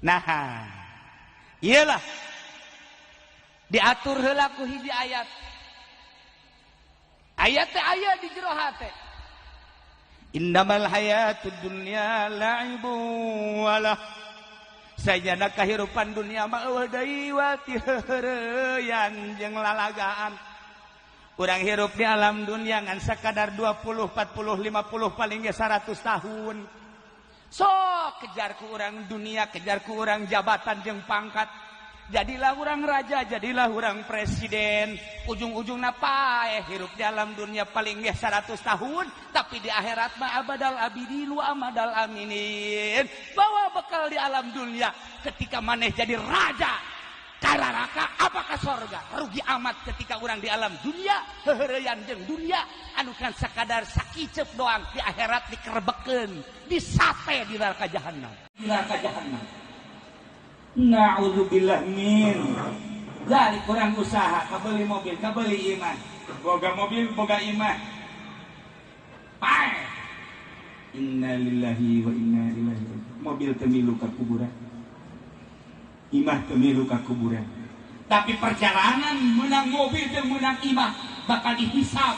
Nah, iyalah, diatur heula ku hiji ayat. Ayat teh aya di jero hate. Innamal hayatud dunya la'ibun walah. Sajana kahirupan dunia mah euweuh deui wa ti heureyan jeung lalagaan. Urang hirup di alam dunia ngan sakadar 20, 40, 50, paling ge 100 tahun. Sok kejar ku urang dunia, kejar ku urang jabatan jeung pangkat. Jadilah orang raja, jadilah orang presiden. Ujung-ujungna paeh, hirup di alam dunia paling ge 100 tahun, tapi di akhirat mah abadal abidin wa amadal aminin. Bawa bekal di alam dunia ketika maneh jadi raja. Ka neraka apa ka sorga? Rugi amat ketika orang di alam dunia heureyan jeung dunia anu kan sakadar sakiceup doang, di akhirat dikerebekeun, disate di neraka jahanam. Di neraka jahanam. Na'udzubillah min. Dari kurang usaha, kabeli mobil, kabeli imah. Boga mobil, boga imah. Paeh. Innalillahi wa inna ilaihi raji'un. Mobil teu milu ka kuburan. Imah teu milu ka kuburan. Tapi perjalanan menang mobil dan menang imah bakal dihisab.